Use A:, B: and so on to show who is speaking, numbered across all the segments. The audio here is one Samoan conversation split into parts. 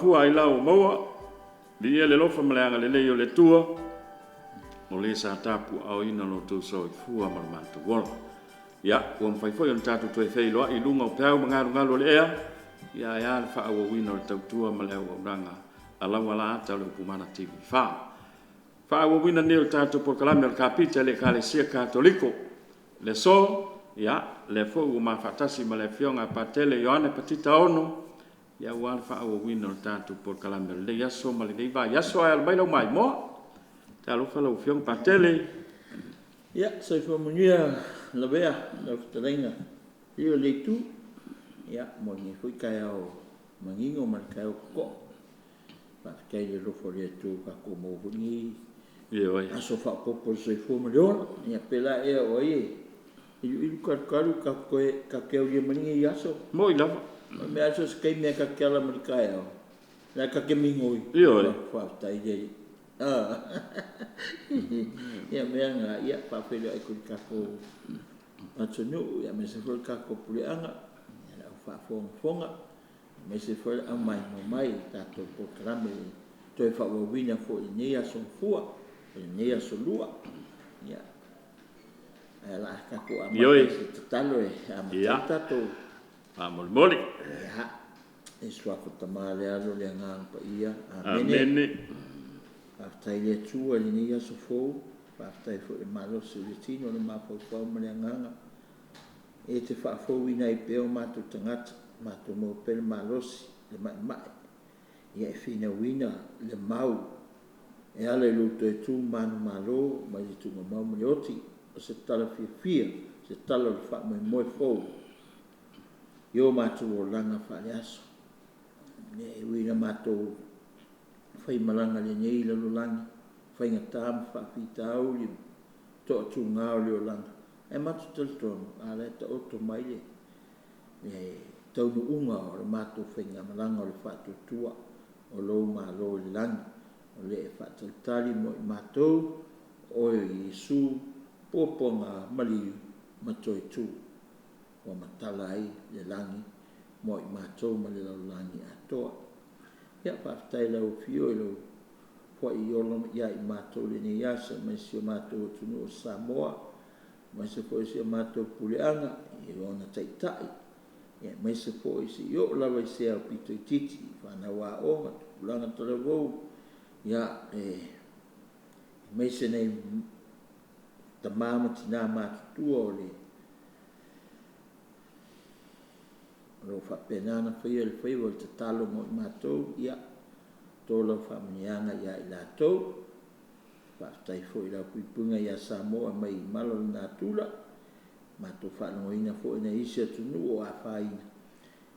A: fua ailao ua maua, viia le alofa ma le agalelei o le Atua, o le sa tapuaaoina lo outou soifua ma lo matou ola. Ia, ua mafai foi ona tatou toe feiloai i luga o peau ma galugalu o le ea, ia ae a le faaauauina o le tautua ma le auaunaga a laualaata o le Upumala TV4. Faaauauina lenei o le tatou Polokalame o le Kapita i le Ekalesia Katoliko. I le aso, ia lea foi ua ma faatasi ma le Afioga ia Patele Ioane Patita Ono aua le faaauauina o le tatou Polokalame o lenei aso ma lenei vaiaso. Ae alo mai lau maimoa. Talofa lau Afioga Patele.
B: Ia, soifua manuia Lavea lau fetalaiga. Liliu mai i lenei itu, ia mo lenei foi taeao manino ma le taeao totoa. Faafetai i le alofa o le Atua ua tatou maua foi lenei aso faaopoopo o le soifua ma le ola. Ia pe la ea o ai e iluilu talutalu tatou te aulia mai lenei aso.
A: Moi lava.
B: O le mea lava so o se taimi lava ta te ala mai i le taeao, o la e ta te migoi.
A: Ioe.
B: Faafetai i le Alii. Ia o le mea lena, e faafeiloai atu i le tatou atunuu aemaise foi le tatou puleaga, le au faafogafoga aemaise foi le au maimoa mai i le tatou polokalame i le toe faaauauina foi i lenei aso Gafua, lenei aso Lua. Ia, ae o le a tatou amata i se tatalo e amata ai le tatou.
A: Faamolemole.
B: Ia, i le Suafa o le Tama, le Alo, le Agaga Paia. Amene.
A: Amene.
B: Faafetai i le Atua i lenei aso fou, faafetai foi i le malosi o le tino, le mafaufau ma le agaga e te faafouina ai pea o matou tagata, matou maua pea le malosi, le maemae e finauina le mau e ala i lou toe tu manumalo mai le tuugamau ma le oti. O se tala fiafia, o se tala o le faamoemoe fou i o matou olaga faale-aso. E ui ina matou faimalaga i lenei lalolagi, faigata ma faafitauli ma toatuga o le olaga, ae matou te talitonu a o la e taoto mai le taunuuga o le matou faigamalaga o le faatuatua o lou Malo i le lagi, o lo o faatalitali mo i matou, o oe o Iesu, puapuaga, maliu ma toetu ua matala ai le lagi mo i matou ma le lalolagi atoa. Ia faafetai i lau Afio i lou foai ola ia i matou i lenei aso aemaise si o matou atunuu o Samoa, aemaise foi o si a matou puleaga i ona taitai, aemaise foi se i oo lava i se aupito itiiti i fanau aoga, tupulaga talavou, aemaise nai tama ma tina matutua o lo o faapena ona faia le faiva o le tatalo mo i matou. Ia, to lau faamanuiaga ia i latou. Faafetai foi i lau puipuiga ia Samoa mai mala o le natura, matou faalogoina foi nai isi atunuu o afaina,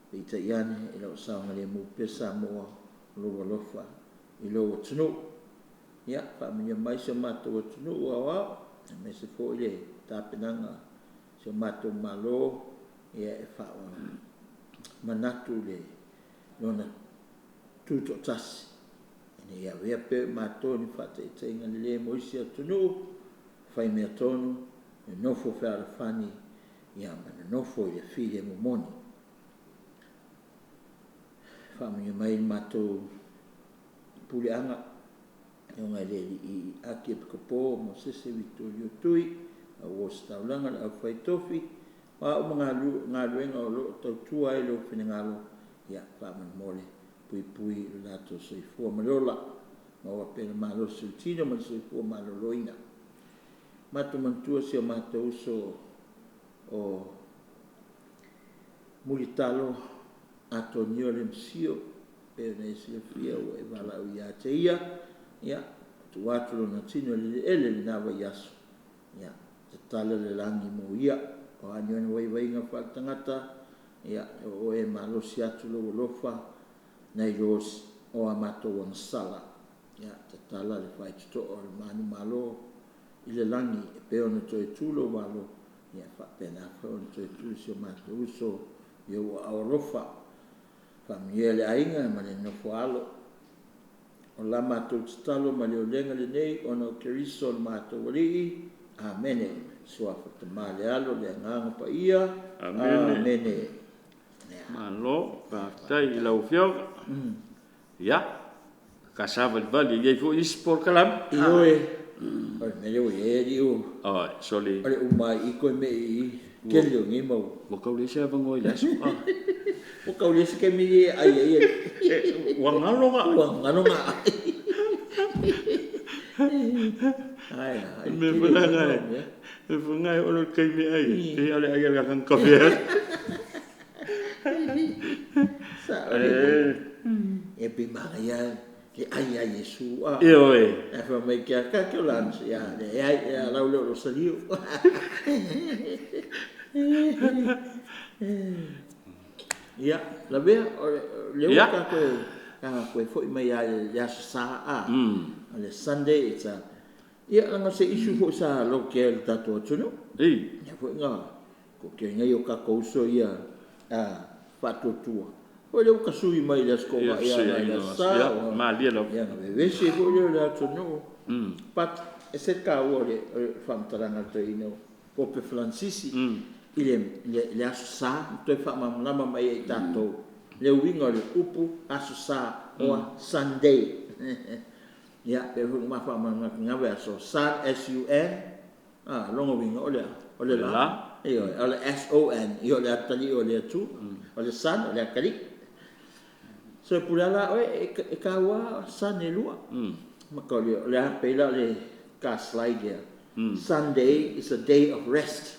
B: peitai ane e le o saogalemu pea Samoa, o lou alofa i lou atunuu. Ia faamanuia mai si o matou atunuu aoao aemaise foi le tapenaga a si o matou Malo e faamanatu lona Tutoatasi, ina ia avea pea i matou ni faataitaiga lelei mo isi atunuu, fai mea tonu, nonofo fealofani ma nonofo i le filemu moni. Faamanuia mai i le matou puleaga, le Afioga i le Alii Akiepikopo o Mosese Vitolio Tui, au Ositaulaga, le Aufai Tofi, o a uma galuega o lo o tautua ai i lou finagalo, ia faamolemole puipui i lo latou soifua ma le ola, maua pea le malosi o le tino ma le soifua maloloina. Matou manatua si o matou uso o Mulitalo Atonio Lemisio, pei ona e silafia ua e valaauina ia te ia, ia, ua tuu atu lona tino i le eleele i lena vaiaso, ia tatala le lagi mo ia. O a ni ona vaivaiga faaletagata, ia o oe e malosi atu lou alofa nai lo o a matou agasala. Ia tatala le faitotoa o le manumalo i le lagi e pei ona toe tu lou alo, ia faapena foi ona toe tu si o matou uso i ou aao alofa. Faamanuia le aiga ma le nofo-a-alo. O la matou tatalo ma le ulega lenei ona o Keriso lo matou Alii. Amene. I le Suafa o le Tama, le Alo, le Agaga Paia.
A: Amene.
B: Amene.
A: Malo faafetai i lau Afioga. Ia, ka savalivali e i ai foi isi polokalame.
B: Ioe, o le mea lea ua i ai alii o.
A: Oi, sole.
B: O le uma ai i koe me i tele o nei mau.
A: Ua tau leai se avanoa i le aso.
B: Ua tau leai se taimi e ai ai alii.
A: Ua galo ga.
B: Ua galo ga ai. Ai, ai.
A: Me foi la ga. Me foi ga o le taimi ai. Te ale ai le kan kafe.
B: Sa o le. E pe manaia le ai a Iesu a.
A: Ioe.
B: E fai mai ke aka ke o lunch ia le ai ia lau le o lo saliu. Ia, lavea o le ua ka koe a koe foi mai ia le aso Sa a. O le Sunday it's a ia langa se issue foi sa lotea i le tatou atunuu.
A: Ei.
B: Ia foi nga ko ke ngai o tatou uso ia a faatuatua. Foi lea ua tasui mai le Aso Toonai ia le Aso Sa.
A: Malie lava.
B: Ia na vevesi foi lea o le atunuu. But e se taua o le faamatalaga a le toeaina o Pope Faransisi i le Aso Sa ma toe faamalamalama mai ai ia i tatou le uiga o le upu Aso Sa or Sunday. Ia, pei foi ona ma faamalamalama atu aso Sa, S-U-N, a, lona uiga o le a? O le la. Ioe, o le S-O-N, ia o le atalii o le Atua. O le Son, o le atalii. So e pule lava la oe, e taua lava Son e lua. O le a pei la o le ta slide lea. Sunday is a day of rest.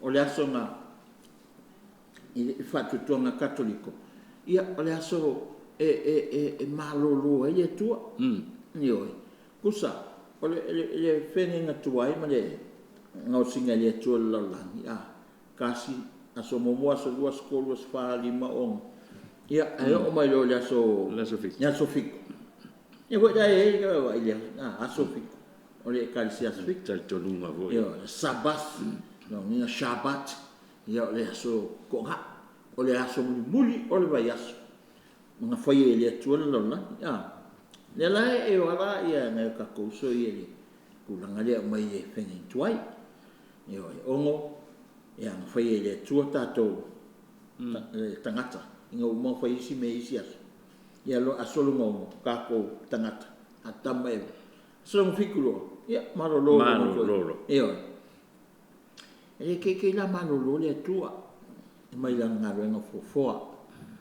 B: O le aso na i le faatuatuaga Katoliko, ia o le aso e malolo ai le Atua. Ioe. Tusa, o le feagaiga tuai ma le gaosiga e le Atua o le lalolagi, a, tasi, aso muamua, aso lua, aso tolu, aso fa, lima, ono. Ia, ae oo mai loa i le aso,
A: Le aso fitu.
B: Le aso fitu. Ia foi la e i ai le vaai le aso fitu. O le Ekalesia aso fitu.
A: Talitonuga foi.
B: Ia, le Sabbath, lona uiga Shabbat, ia o le aso toonai. O le aso mulimuli o le vaiaso. Na faia e le Atua le lalolagi. A, lea la e o ala ia nai o tatou uso ia i le tulaga lea e aumai e feagaiga tuai. Ioe, ono, ia na faia e le Atua tatou tagata ina ua uma ona fai isi mea i isi aso. Ia aso lona ono, tatou tagata, Atama ma Eva. Aso lona fitu loa, ia malolo loa.
A: Malolo loa.
B: Ioe. E le teitei la malolo le Atua mai lana galuega foafoa.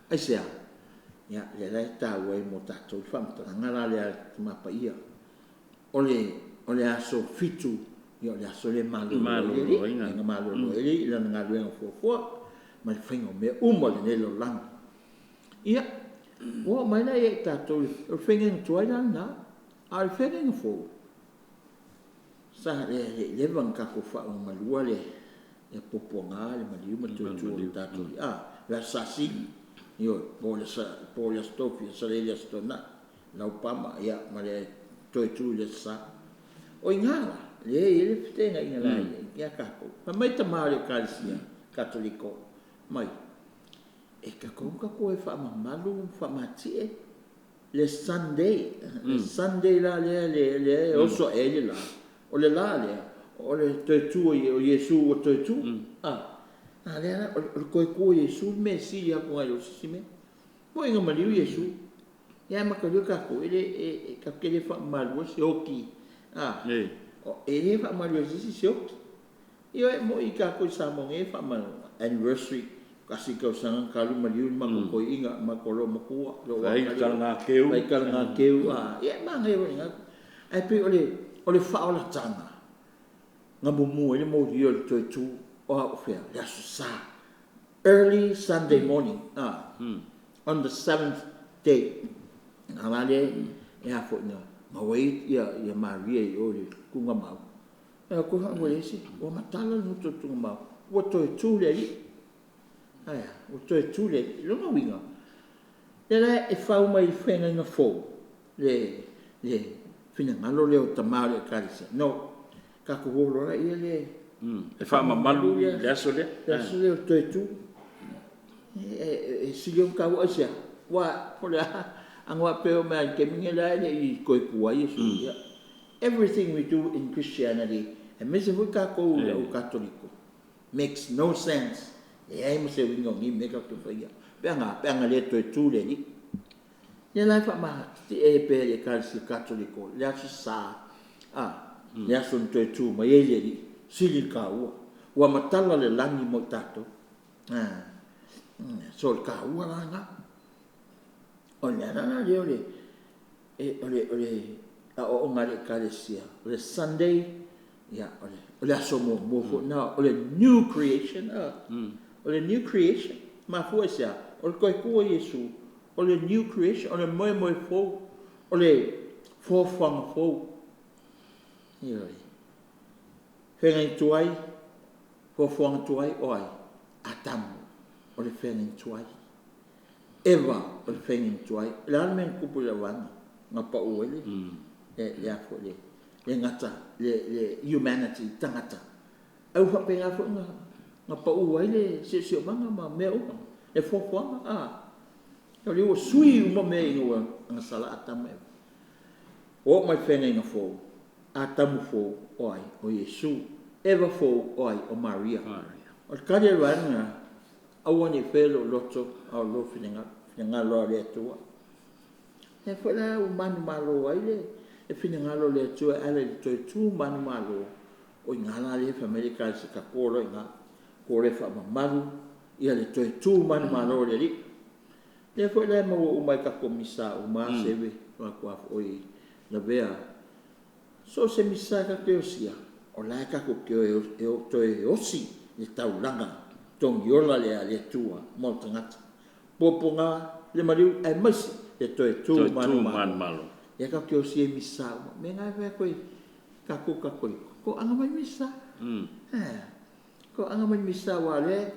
B: Aisea? Ia, lea la e taua ai mo tatou le faamatalaga la lea a le Tama Paia. O le aso fitu, ia o le aso lea e malolo ai le Alii, na malolo ai le Alii i lana galuega foafoa ma le faiga o mea uma o lenei lalolagi. Ia, ua oo mai la ia i tatou, o le feagaiga tuai la lena, a o le feagaiga fou, sa le i leva ona tatou faalogomalua le puapuaga, le maliu ma le tuatua o le tatou Alii. A, le Aso Sa Sili, ioe, po o le Aso Tofi, Aso Faraile, Aso Toonai, Laupama, ia, ma le toe tu i le Aso Sa. O i ina la, lea e i ai le feteenaiga la ia tatou. Fai mai tama o le Ekalesia Katoliko mai, e tatau ona tatou o e faamamalu ma faamatie le Sunday. Le Sunday la lea e oso ae ai le la, o le la lea, o le toe tu o Iesu ua toe tu. A, a lea la, o le toe tu o Iesu le mea e sili atu nai lo se isi mea. Moi na maliu Iesu. Ia ae mataulia tatou, e le, e tatou te le faamamaluina se oti. A, e le faamaluina e se isi se oti. Ioe, moi tatou i Samoa nei e faamamalu anniversary, tasi le tausaga talu maliu le matou toeaina, matou loomatua, loo
A: Fai talaga keu.
B: Fai talaga keu, a, ia e manaia foi lena. Ae pei o le faaolataga, na mumu ai le moli o le toe tu, o a o fea? Le Aso Sa. Early Sunday morning, a, on the seventh day. A la lea e a foi na maua ai ia Maria i o i le tuugamau. E o atu ua leai se, ua matala le gutu o le tuugamau, ua toe tu le Alii. Ae a? Ua toe tu le Alii. Lona uiga, lea la e fau mai i le feagaiga fou, le finagalo lea o tama o le Ekalesia. No, tatou o loa laia le
A: E faamamalu le aso lea.
B: Le aso lea o le toe tu. E sili ona taua aisea? Ua o le a ana faapea e oo mai lava i le taimi lenei la e le i toe tu ai Iesu. Ia. Everything we do in Christianity, aemaise foi tatou le au Katoliko, makes no sense. Leai ma se uiga o nei mea tatou te faia. Pe ana le toe tu le Alii. Ia la e faamatitie pea e le Ekalesia Katoliko le Aso Sa, a, le aso na toe tu mai ai le Alii, sili le taua. Ua matala le lagi mo i tatou. So o le taua la lena. O le ala la lea o le, o le, o le aoaoga a le Ekalesia, o le Sunday, ia, o le aso muamua foi lena, o le new creation, o le new creation. Mafua i se a? O le toe tu o Iesu, o le new creation, o le moemoe fou, o le foafoaga fou. Ioe. Feagaiga tuai, foafoaga tuai, o ai? Atamu, o le feagaiga tuai. Eva, o le feagaiga tuai. O le a le mea na tupu i lau vaega? Na pau ai le, le a foi le, le gata, le humanity, tagata. Ae ua faapena foi ona pau ai le siosiomaga ma mea uma, le foafoaga, a. O lea ua sui uma mea ina ua agasala Atamu ma Eva. Ua oo mai i le feagaiga fou, Atamu fou, o ai? O Iesu. Eva fou, o ai? O Maria. O le tali o le vaega lena, aua ne i faia lou loto a o lou finagalo, finagalo lava o le Atua. O lea foi la ua manumalo ai le finagalo o le Atua e ala i le toe tu manumalo, o i ina la lea e fai mai ai le Ekalesia, tato loa i ina, tato loa e faamamalu le toe tu manumalo o le Alii. O lea foi la e maua uma ai i tatou Misa uma lava Seve, matua foi lavea. So o se Misa tatou te osia, o la e tatou te o e toe osi le taulaga togiola lea a le Atua mo le tagata. Puapuaga, le maliu aemaise le toe tu manumalo. Lea tatou te osia i Misa uma. O le mea lena e fai atu ai tatou Katoliko, toaga mai Misa. Toaga mai Misa aua o lea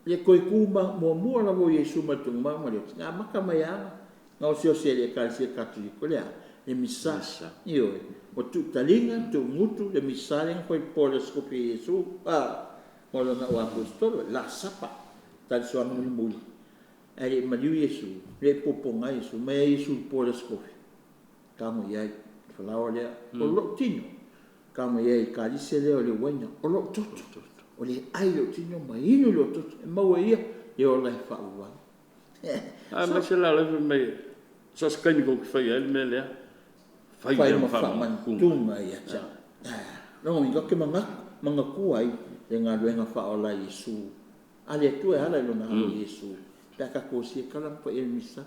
B: le toe tu muamua lava o Iesu mai le tulimanu ma le oti, na amata mai lava ona osiosi e le Ekalesia Katoliko, le a? Le Misa. Ioe. Ua tuutaliga, tuugutu le Misa lea na fai i le po o le Aso Tofi e Iesu ma lana auaposeitolo, le Last Supper, talisoaga mulimuli, ae le i maliu Iesu, le i puapuaga Iesu, omai ai Iesu i le po o le Aso Tofi, tago i ai le falaoa lea, o lou tino, tago i ai i le kalise lea o le uaina, o lou toto, o le e ai i lou tino ma inu i lou toto, e maua e ia le ola e faavavau.
A: Aemaise la o lea fai mai, so o se taimi tou te faia ai le mea lea, fai
B: lea
A: ma
B: ma
A: faamanatuga
B: faamanatunga ia te au. Lona uiga ou te manatu, manatua ai le galuega faaola a Iesu, a le Atua e ala i Lona Alo o Iesu, pe a tatou osia le Taulaga Paia o le Misa.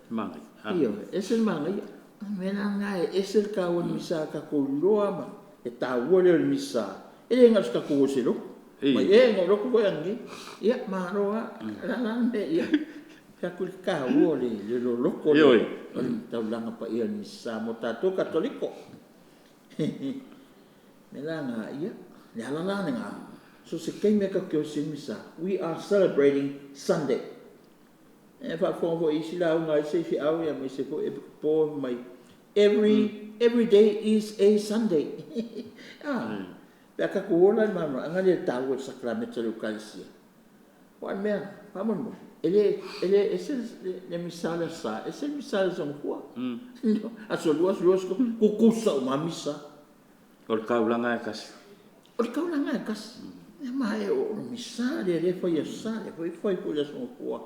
A: Manaia.
B: Ioe, e ese le manaia. O le mea la lena e ese le taua o le Misa, tatou iloa ma le taua lea o le Misa, e le na o se tatou o i se lotu. Mai ea na ou lotu foi ananei. Ia, malo lava. O le a la le mea, ia, fai atu le taua o le loloto lea o le Taulaga Paia o le Misa mo tatou Katoliko. O le mea la lena, ia, le ala la lena, so o se taimi lava tatou te osi ai le Misa, we are celebrating Sunday. E faafofoga foi i isi lauga a isi faifeau aemaise foi epikopo fai mai, every day is a Sunday. Pe a tatou ola i le malamalamaaga lea e taua o le sakalameta o le Ekalesia, aua o le mea, faamolemole, e le ese le Misa o le Aso Sa, ese le Misa o le Aso Gafua. Aso Lua, Aso Lua, Aso Tolu, tutusa uma lava Misa.
A: O le taulaga lava e tasi.
B: O le taulaga lava e tasi. Ma o le Misa lea o lea e fai i Aso Sa, lea foi e fai foi i le Aso Gafua.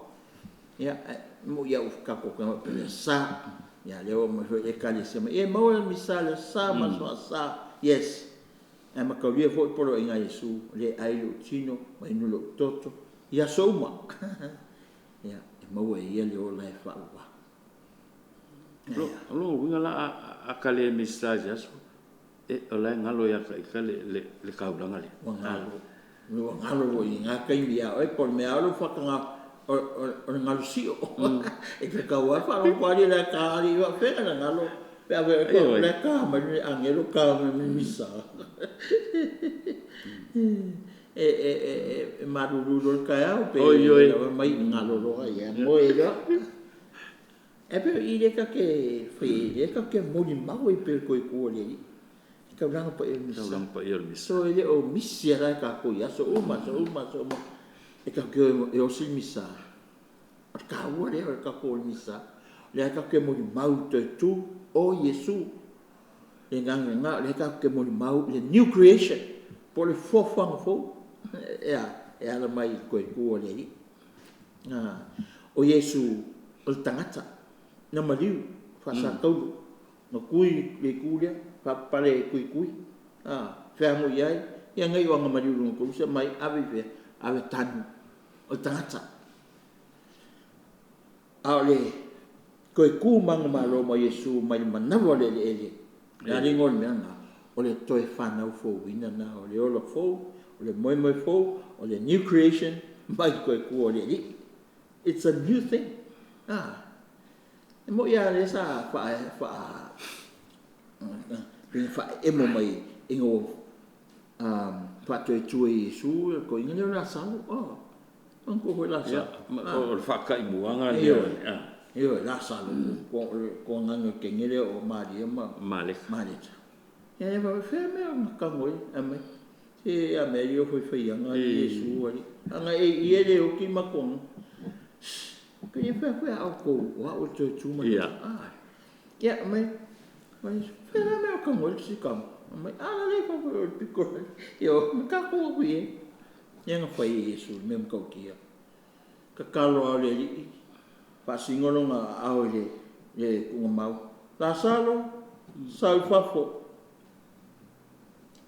B: Ia, ae moni lava ua tatou tago i le Aso Sa, ia lea ua aumai foi le Ekalesia mai, e maua le Misa i le Aso Sa ma Aso Faa-Sa. Yes. Ae mataulia foi le poloaiga a Iesu, le ai lou tino ma inu lou toto i aso uma. Ia, e maua e ia le ola e faavavau.
A: O lona uiga la, a ta le Misa i se aso, o la e galo ia te ita le taulaga lea.
B: Ua galo. Ua galo foi i na taimi ia oe, po o le mea lava o lou faataga, o le galo sio. E te tau lava faalogo atu, alii o le a ta, alii e faapefea ona galo pe a fai o la e ta mai le agelo ta mai le Misa. E malulu loa le taeao pe mai galo loa, ia moe loa. Ae pei o i lea tatou te fai ai, lea tatou te molimau ai pea i le toe tu o le Alii, le Taulaga Paia o le Misa.
A: Taulaga Paia o le Misa.
B: So e le o misi lava la e tatou i aso uma, aso uma, aso uma, e tatou te o e osi le Misa. O le taua lea o le tatou o i le Misa, o lea tatou te molimau i le toe tu o Iesu. Le agaga lena, o lea tatou te molimau i le new creation, po o le foafoaga fou, e a? E ala mai i le toe tu o le Alii. O Iesu o le tagata. Na maliu faasakaulu na kui le itu lea faapapale e tuitui a feagoi ai ia nai o aga maliu i luga o koluse mai ave i fea ave tanu o le tagata. A o le toe tu manumalo ma Iesu mai le manava o le eleele, o le a le igoa o le mea lena? O le toe fanau fouina lena, o le ola fou, o le moemoe fou, o le new creation mai le toe tu o le Alii. It's a new thing. A, e moni lava lea sa faa, pei na faaemo mai ina ua faatoetu e Iesu le toeaina lea o Lasalo. Oh, manatua foi Lasalo.
A: Ia, o le faataimuaga lea.
B: Ioe, ioe, Lasalo, o le toagaga o le teine lea o Maria ma
A: Mareta.
B: Mareta. Ia, e faapefea mea ona tago ai, aumai. Se a mea e le o faifaiaga Iesu alii. Ana e i e le oti ma toga. Shh, ia faapea a outou, o au o le toe tu ma le ola. Ah, ia, aumai, mai, fea la mea o tago ai le sikamo? Aumai, a la le fai o le pito io, ma tatou atu i ai. Lea na fai e Iesu le mea matautia. Tatalo lava o le Alii, faasino lona aao i le tuugamau. Lasalo, sau i fafo.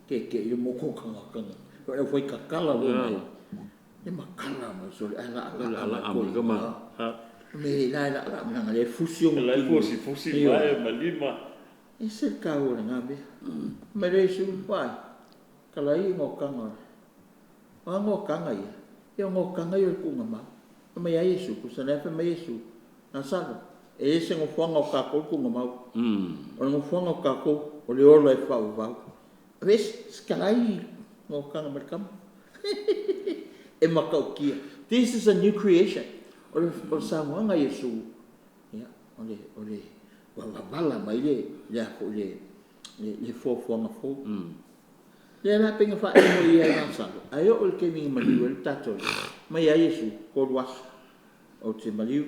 B: Tietie i le motu o tagata na o le aufai tatala foi mai. E matala mai sole ae laalaa mai
A: kama.
B: Me la laalaa mai leaga lea e fusi ona
A: La e
B: tino.
A: fusi fusi mai ma lima.
B: E se le taua o lena mea. Mai le Iesu, vai, talai gokaga. O a gokaga ia? Ia o gokaga ia o le tuugamau. Fai mai a Iesu, pusa lea fai mai Iesu, Lasalo, e ese nofoaga o tatou tuugamau. O le nofoaga o tatou, o le ola e faavavau. Aveese, sikalai gokaga ma le tama. E matautia. This is a new creation. O le saunoaga a Iesu, ia, o le, o le valavala mai le, le a foi le, le fuafuaga fou. Lea la pei na faaemo ia i Lasalo, ae oo i le taimi na maliu ai le tatou, mai ai Iesu, 3 aso ou te maliu,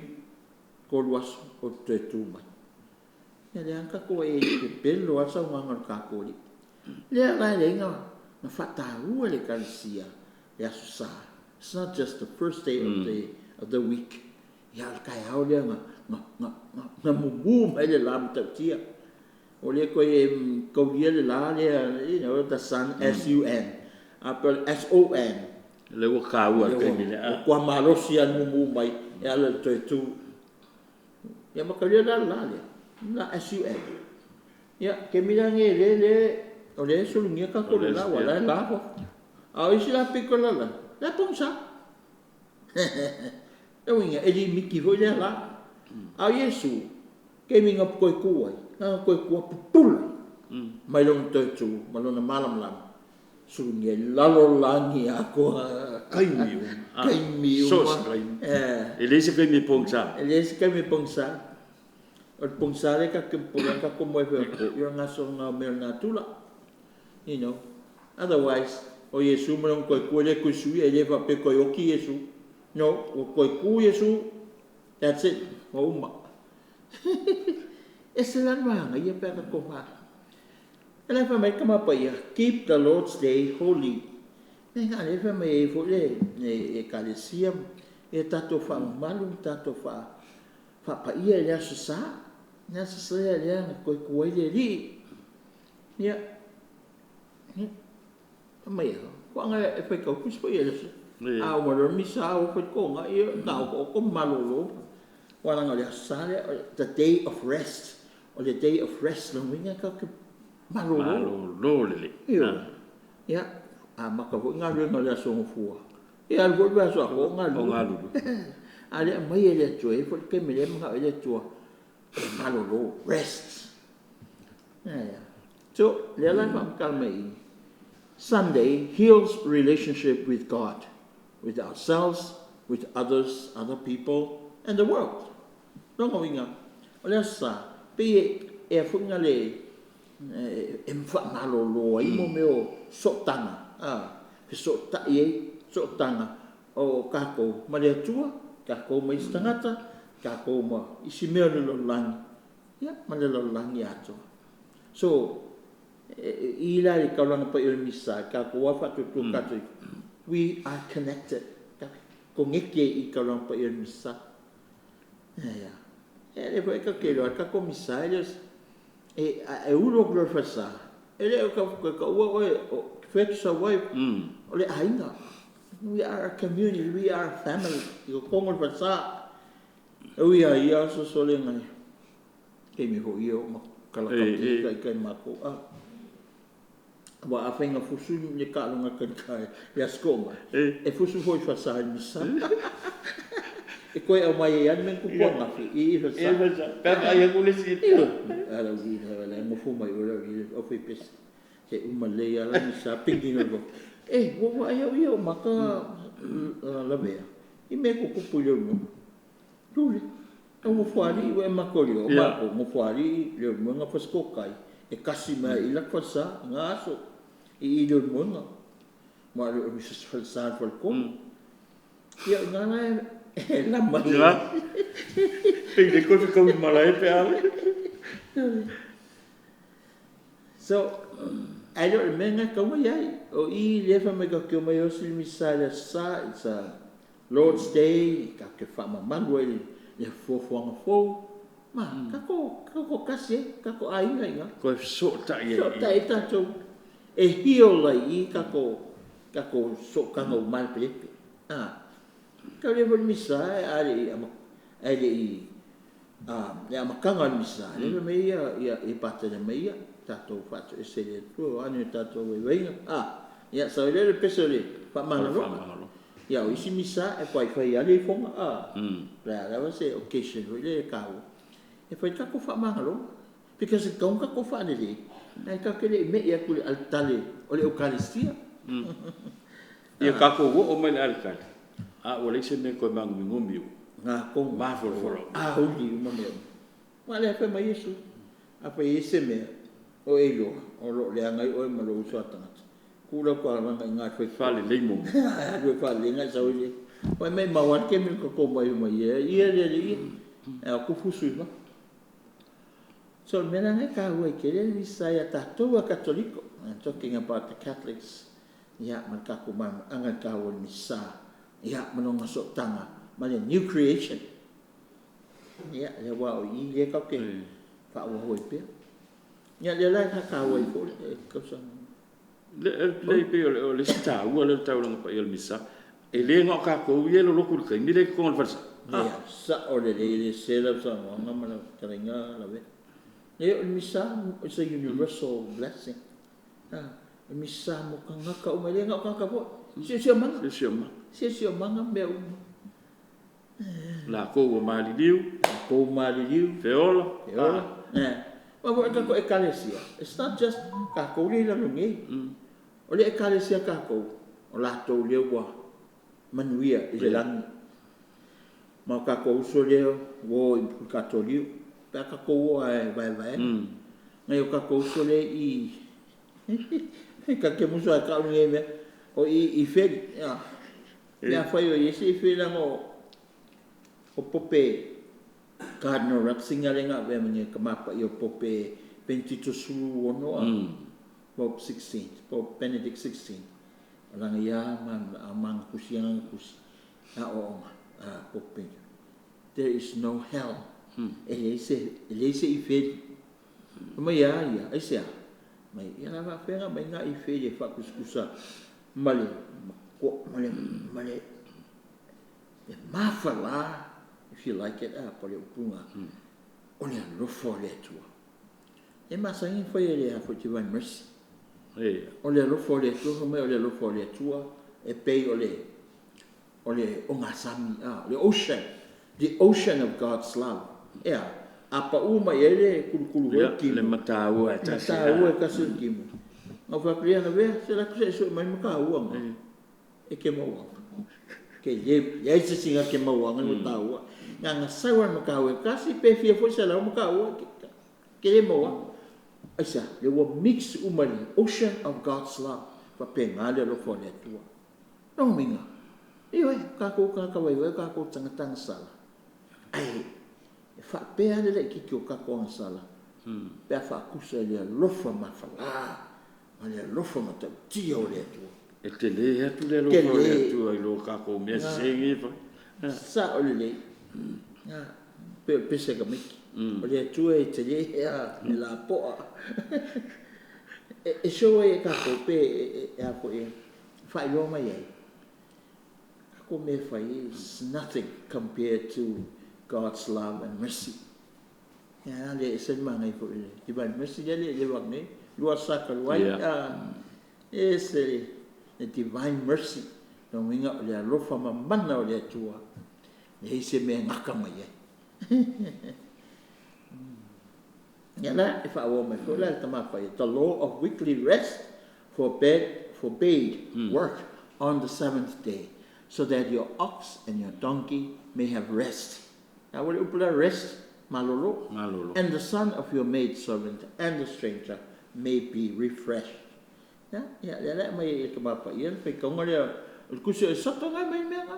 B: 3 aso ou te toe tu mai. Ia lea na tatou ai e pepelo lava le saunoaga a le tatou Alii. Lea la e leai na faataua e le Ekalesia le Aso Sa. It's not just the first day of the week. Ia o le taeao lea na, na, na, na, na mumu mai le la matautia. O lea toe taulia le la lea, the sun, S-U-N. A pe o le S-O-N.
A: Le ua kaua le taimi lea.
B: Ua tua malosi lava le mumu mai e ala i le toe tu. Ia ma taulia la le la lea, la S-U-N. Ia, taimi la nei le, le, o lea e sulugia tatou le la, ua la e la fafo. A o isi la pito la la, la e pogisa. E uiga, e limiti foi lea la. A o Iesu, taimi na toe tu ai, na ona toe tu lava pupula mai lona toe tu ma lona malamalama, sulugia i lalo lagi atoa.
A: Taimi uma.
B: Taimi
A: So se
B: uma.
A: taimi. E leai se taimi e pogisa.
B: E leai se taimi e pogisa. O le pogisa lea tatou te popole ai tatou moe foi po, ia o le gasologa o mea o le natura. Otherwise, o Iesu ma lona toe tu e le toe suia, e le faapea e toe oti Iesu. No, ua toe tu Iesu, that's it, ua uma. Ese la le manaia pe a tatou fa. E le fai mai Tama Paia, keep the Lord's day holy. E nga le fai mai ai foi le, le Ekalesia, e tatou faamamalu, tatou faapaia i le Aso Sa. Le Aso Sa lea lea na toe tu ai le Alii. Ia, ia, mai e, koaga e fai tau tusi foi e le aso. A uma loa le misa o fai toga, ia, na o o malolo. Wala le Aso Sa lea, the day of rest. O le day of rest, lona uiga tatou te malolo.
A: Malolo lelei.
B: Ioe. Ia, amata foi galuega o le Aso Gafua. Ia alu foi le vaiaso atoa o
A: O
B: galulue.
A: galulue.
B: A lea aumai e le Atua, e i ai foi le taimi lea e manao ai le Atua e malolo, rest. Ia, ia. So, lea la e faamatala mai i i, Sunday heals relationship with God, with ourselves, with others, other people, and the world. Lona uiga, o le Aso Sa, pei e, e a foi na le, e faamalolo ai mo mea o sootaga, a, fesootai ai sootaga o tatou ma le Atua, tatou ma isi tagata, tatou ma isi mea o le lalolagi, ia, ma le lalolagi atoa. So, i la le taulaga paia o le Misa, tatou lava faatuatua tatou, we are connected. Koneke i taulaga paia o le Misa. Ia, ia. Ia lea foi ka ke loa ka komisa e le e e ulu atu loa i le falesa, e le o toe taua oe o fea e te sau ai, o le aiga. We are a community, we are a family i totonu o le falesa. E ui lava i ia aso sole nai taimi foi ia o makalakatia taitai ma matou a. Aua afai na fusu le taaloga talita i le Aso Toonai, e fusu foi i le falesa i le misa. E toe aumai ai lava le mea na tupu ananafi i i i le falesa.
A: Pe a vaai atu le isi.
B: Ioe. A le aualii ia la e nofo mai o le aualii le aufaipese'e, se uma lelei lava la misa pigi loa. E, ua ou vaai au ia o mata Lavea i mea tutupu i Leulumoega. Tuli, o Nofoalii ua e matou o matou, Nofoalii, Leulumoega, Fasitooutai, e tasi mai lava i i le latou falesa i na aso i i Leulumoega. Ma o se falesa o le faletolu. Ia o i ina la e lama ai.
A: Pei le toe fetaui ma malae pe a.
B: So, ae le o le mea lena e tatau ona i ai. O i lea e fai mai tatou te omai e osi le misa i le Aso Sa, it's a Lord's Day, tatou te faamamalu ai i le fuafuaga fou, ma tatou toatasi ai, tatou aiga i ina.
A: Toe fesootai ai i i.
B: Fesootai ai tatou, e heal ai i i tatou sootaga ua malepelepe. A, tau foi le misa a le i ae le i le amataga o le misa, lea fai mai ai Patele mai ia, tatou faatoese i le Atua aua ni o tatou vaivaiga, a, ia sau ai lea o le pese o le faamagaloga. Ia a o isi misa e fai lava le ifoga, a, o le a lava se occasion foi lea e taua, e fai le tatou faamagaloga. Because e tatau ona tatou faalelei, ae tatou te le i me'i atu i le alitale o le Ekalesia.
A: Ia tatou oo mai i le alitale, a ua leai se mea e toe maagomigomi
B: ua
A: ua mafolafolaoga.
B: Auli uma mea uma. Aua o lea e fai mai Iesu, afai e i ai se mea o e iloa o lo o leaga ai oe ma lou uso a tagata, tuu lau taulaga i ina i le faifale.
A: Faalelei muamua.
B: Alu e faalelei ona e sau ai lea. Aua e maumau lava le taimi na tatou omai uma ai e ia le alii e, ae o atu fusu i fafo. So o le mea la lena e taua ai tele le misa ia tatou lava Katoliko. I'm talking about the Catholics. Ia ma le tatou malamalamaaga i le taua o le misa, ia ma lona sootaga ma le new creation. Ia, aua o i lea tatou te faaauau ai pea. Ia lea la e taua ai foi le tausaga.
A: Le pei o le isi taua lea o le taulaga paia o le misa, e le na o tatou ia e lolotu i le taimi lea i totonu o le falesa.
B: Ia, sao lelei, e le sese lau saunoaga ma lau fetalaiga Lavea. Leai o le misa is a universal blessing. O le misa mo tagata uma, e le na o tagata foi. Siosiomaga.
A: Siosiomaga.
B: Siosiomaga ma mea uma.
A: Latou ua maliliu.
B: Latou ua maliliu.
A: Feola.
B: Feola. Aua foi o le tatou Ekalesia, it's not just tatou lea e i lalo nei. O le Ekalesia a tatou, o latou lea ua manuia i le lagi. Ma o tatou uso lea ua o i Pulukatolio, pe a tatou o lava e vaevaega. Nai o tatou uso lea e i ta te musu lava e tau lenei mea, o i i Feli. Pe afai o i ai se i Feli leaga o Pope Cardinal Ratzinger lea na avea ma nei Tama Paia o Pope Penetito XVI, Pope 16, Pope Benedict XVI, o lana ia ma ana tusi ia na ia tusi, aoaoga a Pope Benedict, there is no hell. E leai se, e leai se ifeli. Fai mai e a ia, aisea? Mai, ia la faapefea ona aumai na ifeli e faatusatusa ma le, ma le, ma le, le mafala, if you like it, po o le upu lena, o le alofa o le Atua. E masani ona fai e le a foi Divine Mercy. O le alofa o le Atua, fai mai o le alofa o le Atua e pei o le o le ogasami, a, le ocean, the ocean of God's love. E a? A pau mai ai le kulukulu foi o le timu.
A: Le mataua e tasi.
B: Mataua e tasi o le timu. Na ou fai atu, ia Lavea, se alu atu se i sue mai le mataua na. E te maua. Ke le, leai se isi na te maua ina le mataua. Na ona sau lava o le mataua e tasi pe fia foi selau mataua, e te le maua. Aisea? Lea ua mix uma i le ocean of God's love. Faapena le alofa o le Atua. Lona uiga, ioe, o tatou tagata vaivai o tatou tagata agasala, ae e faapea le laitiiti o tatou agasala pe a faatusa i le alofa mafala ma le alofa matautia o le Atua.
A: E tele atu le alofa o le Atua i lo tatou mea sese nei e fai.
B: Sao lelei. Pei o le pese a tamaiti. O le Atua e tele a e lapoa. E show ai e tatou pe e a foi e faailoa mai ai. Tatou mea e fai is nothing compared to God's love and mercy. Ia le ese le manaia foi le Divine Mercy lea le leva atu nei, 2 aso Sa talu ai. E ese le Divine Mercy, lona uiga o le alofa mamana o le Atua, e leai se mea e gata mai ai. Ia la, e faaauau mai foi la e le Tama Paia, the law of weekly rest forbade work on the seventh day, so that your ox and your donkey may have rest. A ua le upu la rest, malolo.
A: Malolo.
B: And the son of your maid servant and the stranger may be refreshed. Ia, ia, lea la e aumai ai e le Tama Paia le faitauga lea o le Tusi o Esoto na e aumai ai mea na.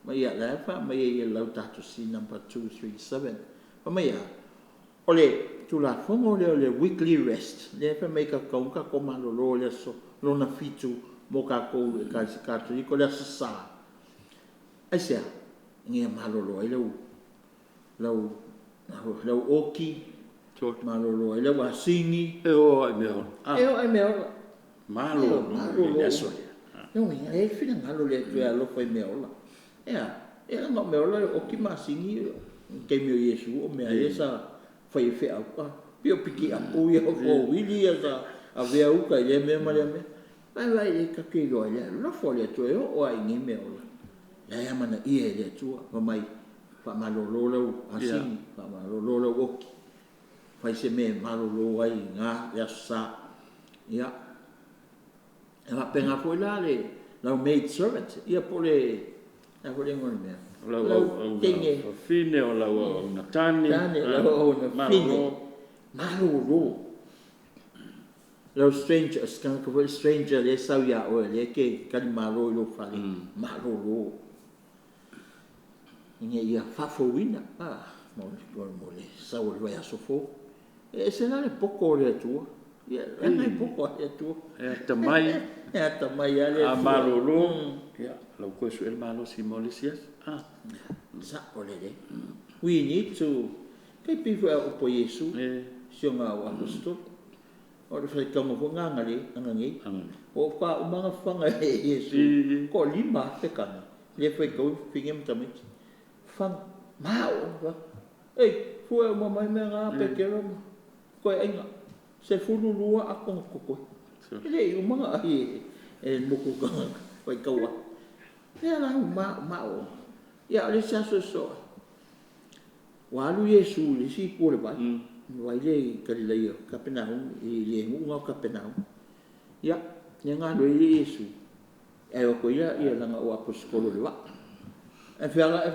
B: Ma ia, la e faamai ai e le Laudato Si number 237. Fai mai a, o le Tulafono lea o le weekly rest, lea e fai mai tatou tatau ona tatou malolo i le aso lona fitu mo tatou i le Ekalesia Katoliko i le Aso Sa. Aisea? Ina ia malolo ai lau lau lau oki, malolo ai lau asini.
A: E oo lava i mea ola.
B: E oo lava i mea ola.
A: Malolo i le aso lea.
B: Lona uiga, e i ai le finagalo o le Atua e alofa i mea ola. E a? E leaga o mea ola e oki ma asini i le taimi o Iesu o mea ia sa fai e feau, pei o pikiapu ia, o mowili ia sa avea uta i lea mea ma lea mea. Ae vaai i ai tatou te iloa ai le alofa o le Atua e oo lava i nei mea ola. O la e amanaia e le Atua, fai mai, faamalolo lau asini, faamalolo lau oki, fai se mea e malolo ai i ina le Aso Sa. Ia, e faapena foi la le lau maid servant, ia po o le a foi le igoa o le mea?
A: O lau auauna fafine, o lau auauna tane,
B: Tane, lau auauna fine, malolo. Lau stranger, o se tagata foi stranger lea e sau ia oe lea e te talimalo i lou fale, malolo ina ia faafouina mo le sau o le vaiaso fou. E ese la le poto o le Atua. Ia, leaga e poto lava le Atua.
A: E atamai.
B: E atamai lava le Atua.
A: A malolo, ia, lau toe sue le malosi mo le isi aso.
B: Sao lelei. We need to, tai pei foi a upu a Iesu, si ona au Aposetolo. O le faitauga foi lena ananei. Ua ou fa uma na faga e Iesu, toa 5,000 tagata, lea e faitauina fafine ma tamaiti. Faga, mao, ei, fue uma mai mea na Petero ma toe aiga, 12 ato na totoe. E le i uma na ai e le motu tagata faitau atu. Lea la ua mao. Ia, o le isi aso e sosoo ai, ua alu Iesu i le isi itu o le vai, le vai lea i Kalilaia, Kapenaumu, i le nuu lena o Kapenaumu. Ia, lea na alu ai Iesu, ae o atu ai lana au aposetolo i le vaa. Ae feala ae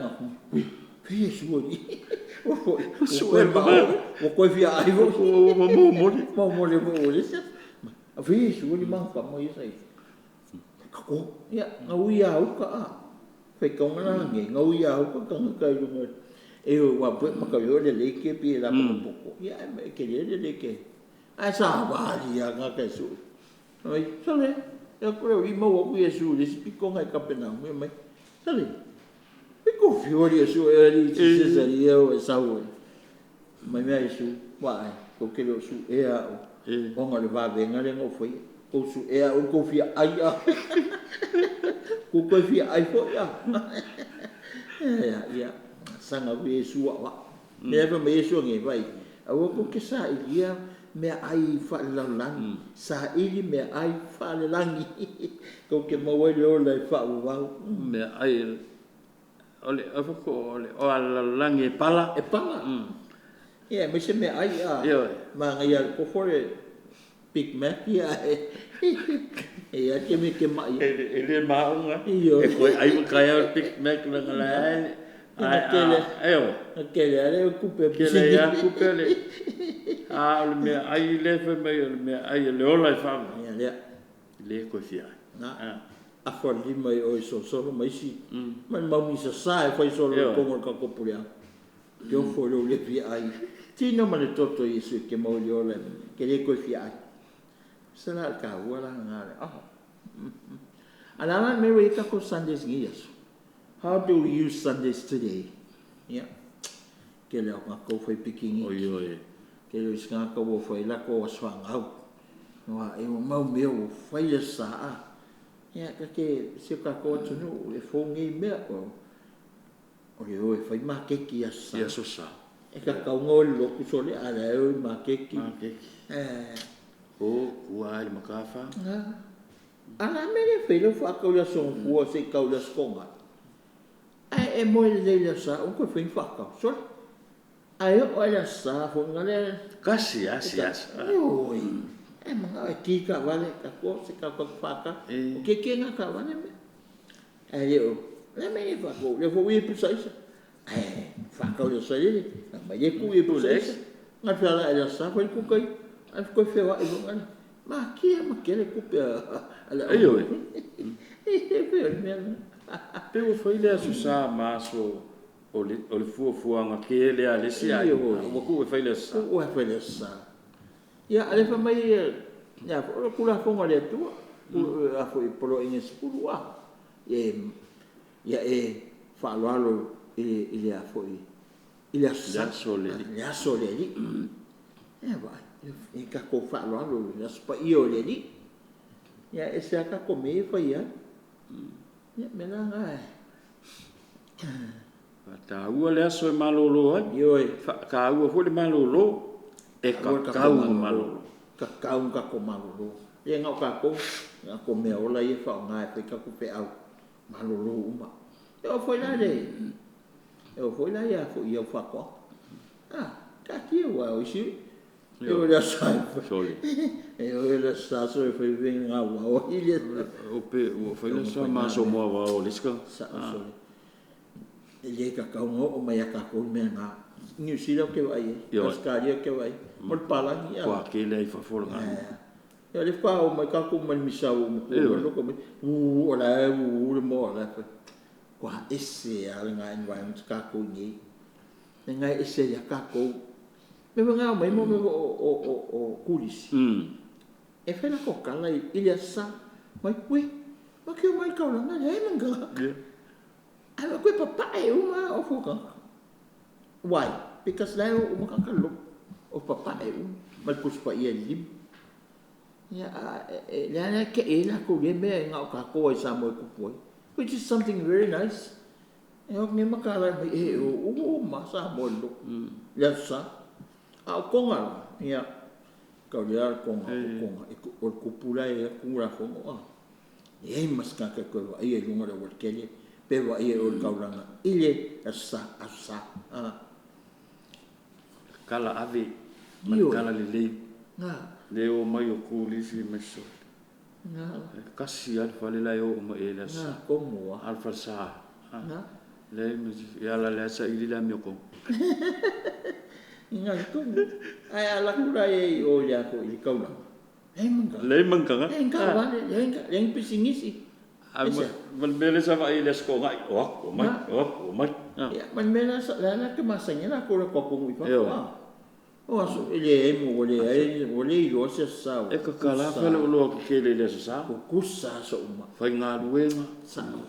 B: ui, fea Iesu alii? Ua ua toe fia ai foi.
A: Ua momoli.
B: Momoli foi ua leai se isi. A fea Iesu alii ma ana tama ia sa i ai? Kako. Ia, gaui lava uka a. Faitauga la nei, gaui lava uka tagata i luga. E ua mataulia foi le lake e pei e lapotopoto. Ia ae tele le lake. Ae savali lava tagata e sue. Fai mai, sole, e o atu le aualii maua atu Iesu i le isi pitoga i Kapenaumu, fai mai, sole, e ko fiu alii e sue alii Jesus alii e o e sau ai. Mai mea Iesu, vaai, tou te le o suea au, ona o le vavega lea na ou faia. Tou suea au tou fia ai a. Tou toe fia ai foi a. Ia, ia, saga atu Iesu ua. Lea fai mai Iesu nei, vai, aua tou te sailia meaai faalelalolagi, saili meaai faalelagi, tou te maua ai le ola e faavavau.
A: Meaai o le o le oa a le lalolagi e pala.
B: E pala. Ia, aemaise meaai a. Manaia lava le kofo le Big Mac ia ae e i ai lava le taimi e te mai ai.
A: E le maauga, e toe ai foi taeao i le Big Mac leaga o la e
B: lava
A: e
B: Na tele lava le tupe a
A: tele ai lava tupe le a o le meaai lea fai mai o le meaai o le ola e faavavau.
B: Ia lea.
A: E le toe fia ai.
B: Na. Afa le lima i o i solosolo ma isi ma le mau misasa e fai solo i totonu o le tatou puleaga. Te ofo i lou le fia ai. Tino ma le toto o Iesu e te maua i le ola e te le toe fia ai. Se la o le taua la lena o le oh. A o le a la le mea ua i ai tatou Sundays i nei aso? How do we use Sundays today? Ia. Tele o tagata ua fai pikiniki.
A: Ioe.
B: Tele o isi tagata ua fai latou aso fanau. Aua e ua mau mea ua fai le Aso Sa a. Ia, ta te, si o tatou atunuu e fou nei mea, o le o e fai maketi i Aso Sa.
A: I Aso Sa.
B: E tatau ona o i le lotu sole, a o la e o i maketi.
A: Maketi. O, ua ai le matafa.
B: A o le a le mea e le fai ai lau faatau i le Aso Gafua se i tau i le Aso Toonai? Ae e moe lelei i le Aso Sa aua ne i toe faia ni faatau. Sole! Ae oo lava i le Aso Sa foi lea.
A: Tasi lava si aso.
B: Ioe. E manao e ki taavale, tatou o se i tatou faatau. O tietie na o taavale ma. Ae le o, o le a le mea e le faatau ai? O lea foi ua i ai pusa aisa. Ae faatau i le Aso Sailele, aumai lea tuu i ai pusa aisa. Na o le fealaai i le Aso Sa fai le kuka ia, ae toe feoai foi lea. Matia ma tele tupe a le au.
A: Ioe.
B: E pei o le mea lena.
A: Pe ua fai le Aso Sa ma aso o le fuafuaga tele a le isi aiga, ua tuu e fai le Aso Sa.
B: Tuu lava e fai le Aso Sa. Ia, a o lea fai mai le a foi, o le Tulafono a le Atua, a foi Poloaiga 10 a, ia e faaaloalo i le a foi, i le Aso Sa.
A: Le aso o le Alii.
B: Le aso o le Alii. Ia vaai, ia tatou faaaloalo i le Aso Paia o le Alii. Ia ae ese lava tatou mea ia e fai ai. Ia, o le mea la lena e…
A: Faataua le aso e malolo ai.
B: Ioe.
A: Faataua foi le malolo, e tatau ona malolo.
B: E tatau ona tatou malolo. E le na o tatou, na o meaola ia e faaaoga e fai a tatou feau, malolo uma. E oo foi la i au faatoaga, a, taatia aua o isi, e o i le Aso Sa e o i le Aso Sa sole, e fai faiga vao ai le…
A: Pe ua fai le Aso Sa ma aso moavao a le isi tagata.
B: Sao sole. E le tatau ona oo mai ia tatou le mea lena. I Niu Sila ou te vaai i ai, Ausetalia ou te vaai i ai, mo le palagi a.
A: Matua tele lava i fafo le galuega.
B: Ia o lea faatoa oo mai tatou mai le misau ua matua mai loto mai, uu, o la e uu le moa o la e fai. Matua ese lava lena environment a tatou i inei. Lena e ese ai lava tatou. O mea foi na e aumai mo mea o turisi, e fai latou tala i le Aso Sa, fai mai, uei, matou te omai i le taulaga e leai ma ni tagata. Ae toe papae uma lava ofu o tagata. Why? Because la e o uma tagata i le lotu. O papae uma ma le Tusi Paia i le lima. Ia, a o lea la e tei ai latou i lea mea na o tatou lava i Samoa e tupu ai, which is something very nice. E o atu nei mataala mai e o uma lava Samoa i le lotu i le Aso Sa. A o Toga la, ia, taulia le Toga, o Toga, o le tupu la e i ai le Tulafono a, e leai ma se tagata e toe vaaia i luga o le aualatele pe vaaia i o i le taulaga i le Aso Sa, Aso Sa.
A: Tala ave ma le tala lelei. Le omai o turisi mai sole. E tasi lava le fale la e o uma i ai i le Aso Sa. A o le falesa. Leai ma se isi. E ala la e saili le amiotonu.
B: Ae a alu atu la i ai i o i le a foi i le taulaga, leai ma ni tagata.
A: Leai ma ni tagata.
B: Leai ni taavale, leai ni pisinisi.
A: A ma le mea lea sa vaai i le Aso Toonai, o atu, omai, o atu, omai.
B: Ia, ma le mea la lea la e masani ai latou i le latou atunuu i fafo a. O aso, e leai ma ua leai, ua le iloa se Aso Sa
A: E tatala faleoloa tetele i le Aso Sa.
B: Tutusa aso uma.
A: Faigaluega.
B: Sao.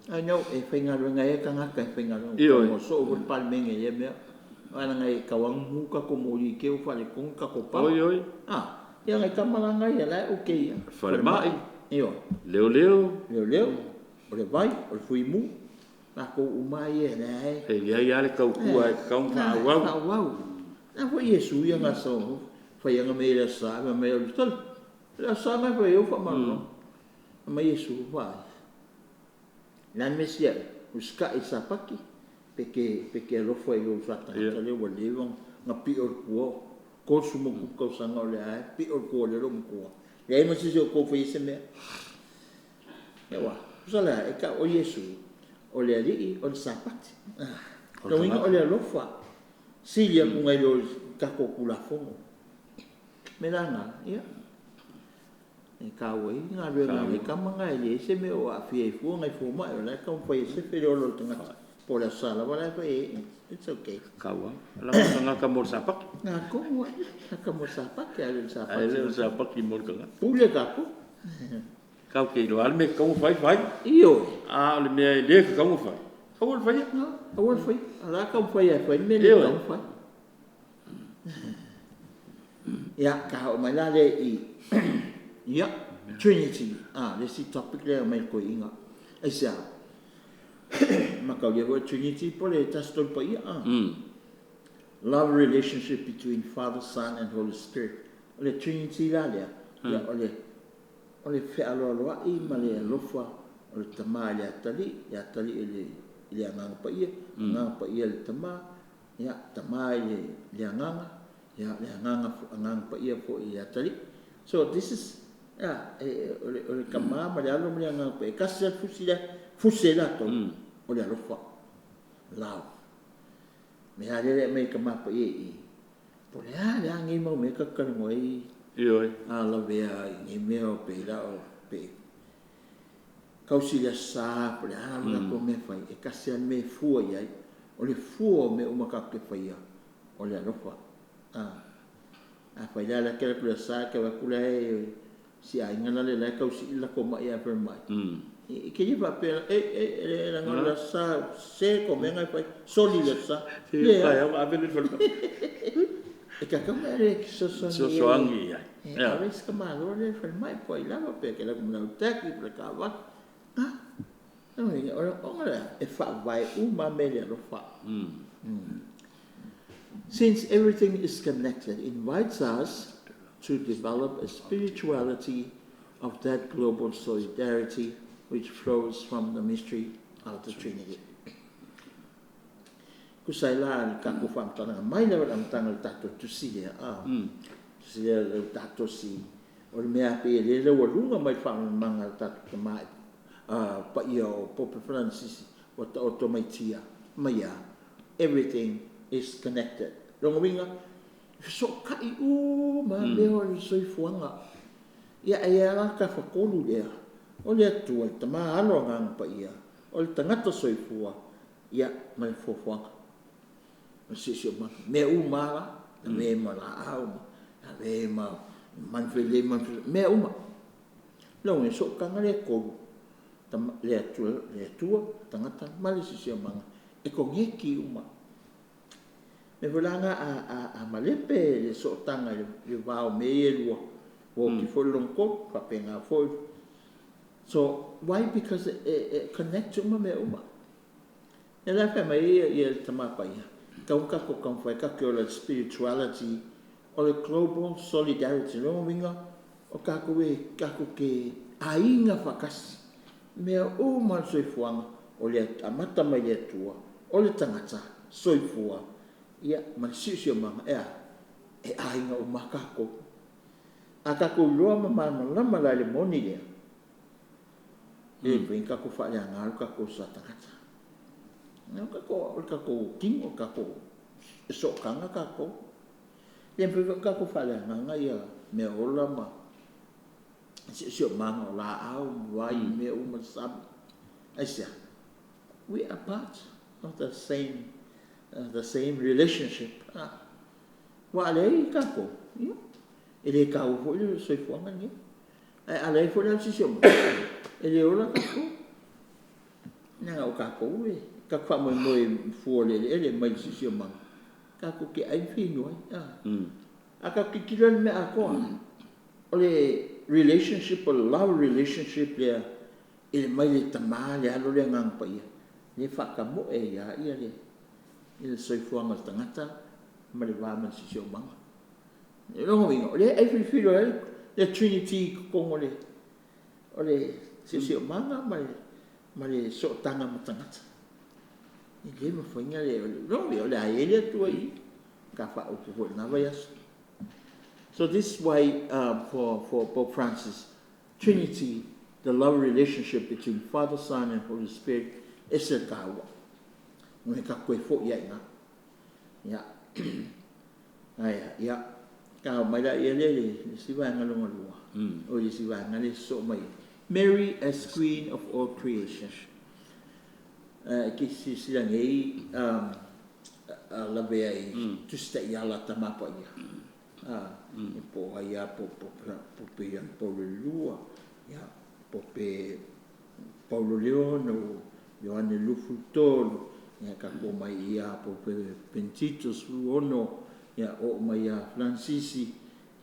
B: I know, e faigaluega ai tagata e faigaluega.
A: Ioe.
B: Ua soo foi le Palemene i lea mea. Aua leaga e tatau lava ona mumu tatou moli i te i ua faaletonu le tatou power.
A: Oi, oi.
B: Ah, ia nai tama la na ia, la e okay lava.
A: Falemai.
B: Ioe.
A: Leoleo.
B: Leoleo, o le vai, o le fuimu, latou uma lava ia o la e…
A: E i ai lava le tautua e tatau ona faaauau.
B: Faaauau. O le a foi Iesu ia na sau fai ana mea i le Aso Sa, ae fai mai, sole, o le Aso Sa lena e fai ai ou faamalamalamaga. Fai mai Iesu, vaai, o le a le mea e sili ia te oe, usitai i le Sapati pe te alofa i lou tagata lea ua leva ona pio i le tua, 30+ tausaga o lea lava e pio i le tua o lea loomatua, leai ma se isi o outou o faia se mea. Ia aua, tusa la, e tau o Iesu, o le Alii o le Sapati. O lona uiga o le alofa, sili atu nai lo le tatou Tulafono. O le mea la lena, ia, e taua ai le galuega a nai tama na, e leai se mea o aafia ai fua nai fomai, o la e taumafai e sefe le ola o le tagata, po o le Aso Sa lava la e fai ai, it's okay.
A: Tatau lava. Lava le tagata mo le Sapati.
B: Na tonu ai, tagata mo le Sapati, ae le o le Sapati.
A: Ae le o le Sapati mo le tagata.
B: Pule tatou.
A: Tatou te iloa lava le mea e tatau ona fai, fai.
B: Ioe.
A: A o le mea e le tatau ona fai, Aua le faia.
B: Aua le faia. A la taumafai e fai le mea e le tatau ona fai. Ia, ta oo mai la lea i ia, Trinity, le isi topic lea e aumai e le toeaina. Aisea? Mataulia foi le Trinity po o le Tasi Tolu Paia. Love relationship between Father, Son and Holy Spirit. O le Trinity la lea, ia o le o le fealoaloai ma le alofa o le Tama i le Atalii, le Atalii i le i le Agaga Paia, Agaga Paia i le Tama, ia Tama i le le Agaga, ia le Agaga Agaga Paia foi i le Atalii. So this is a o le o le Tama ma le Alo ma le Agaga Paia, e tasi lava le fusi lea, fusi ai latou, o le alofa. Love. Mea lava lea e aumai e Tama Paia i i, po o le a le a nei mau mea ta te talanoa ai.
A: Ioe.
B: A lavea i nei mea o pei la o pei tausi le Aso Sa po o le a lava latou mea e fai, e tasi lava le mea e fua i ai, o le fua o mea uma tatou te faia, o le alofa. Afai la e te alu atu i le Aso Sa e te vaai atu la e si aiga la le la e tausii le latou mai ae falemai, e te le faapea, ei, ei, e leaga o le Aso Sa, se tou mea na e fai, soli le Aso Sa. Leai. E tatau ona e fesoasoani
A: i ai.
B: E ave si tamaloa lea i le falemai po o ai lava, pe e te alu atu ma lau taxi po o le taavale. A, o lona uiga, o le ona lea, e faavae uma lava mea i le alofa. Since everything is connected, invites us to develop a spirituality of that global solidarity which flows from the mystery of the Trinity. Tusa ai la le tatou faamatalaga mai lava i le amataga o le tatou tusi lea, a, tusi lea o le tatou si, o le mea pei e le laualuga mai le faamalamalamaga a le tatou Tama Paia o Pope Faranisisi ua taoto mai tia mai a, everything is connected. Lona uiga, e fesootai uma lava mea o le soifuaga. Ia, e i ai lava la le tafatolu lea, o le Atua, le Tama, Alo, Agaga Paia, o le tagata soifua, ia, ma le foafoaga, ma le siosiomaga. Mea uma lava la, lavea ma laau, lavea ma manufelelei ma manufelegele, mea uma. Lona uiga, sootaga lea e tolu, le Atua, le Atua, tagata ma le siosiomaga, e koneti uma. O le mea foi la lena a malepe le sootaga i le va o mea ia e lua, ua oti foi le lona tolu, faapena foi. So, why? Because e connect uma mea uma. Lea la e fai mai ai le Tama Paia, e tatau ona tatou taumafai tatou te ola i le spirituality o le global solidarity. O lona uiga, o tatou e tatou te aiga faatasi, mea uma o le soifuaga, o le amata mai le Atua, o le tagata soifua, ia, ma le siosiomaga, e a? E aiga uma lava tatou. A tatou iloa ma malamalama la i le moni lea, e le mafai ona tatou faaleaga lo tatou uso a tagata. O le tatou tino, o le tatou sootaga tatou. E le mafai foi ona tatou faaleagaina ia meaola ma siosiomaga o laau ma vai ma mea uma, le sami. Aisea? We are part of the same relationship. Aua a leai tatou, ia, e le taua foi le soifuaga lenei. Ae a leai foi la le siosiomaga, e le ola tatou. Leaga o tatou e tatou faamoemoe i fua o le eleele mai le siosiomaga, tatou te ai ma feinu ai. A tatou tilotilo i le mea atoa, o le relationship, o le love relationship lea e mai le Tama, le Alo, le Agaga Paia, lea e faatamoe ai lava le soifuaga o le tagata ma le va ma le siosiomaga. O lona uiga, o lea e ai filifili ai le Trinity i totonu o le siosiomaga ma le sootaga ma tagata. E le mafai ona le... lona uiga, o le a i ai le Atua i i, ta faaupu foi i lena vaiaso. So this is why for Pope Francis, Trinity, the love relationship between Father, Son and Holy Spirit, e se taua. Me ka koe foi ai ngā. Ia. Aia, ia. Ka mai la ia le le si vaega lona lua. O le si vaega le so mai. Mary as Queen of all creation. Ke silasila nei lavea i Tusi Taiala Tama Paia. E po ai a po po po pe Ioane Paulo e lua, ia, po pe Paulo Leono, Ioane 23, ia tatou omai ia Pope Benedito 16, ia oo mai ia Faransisi,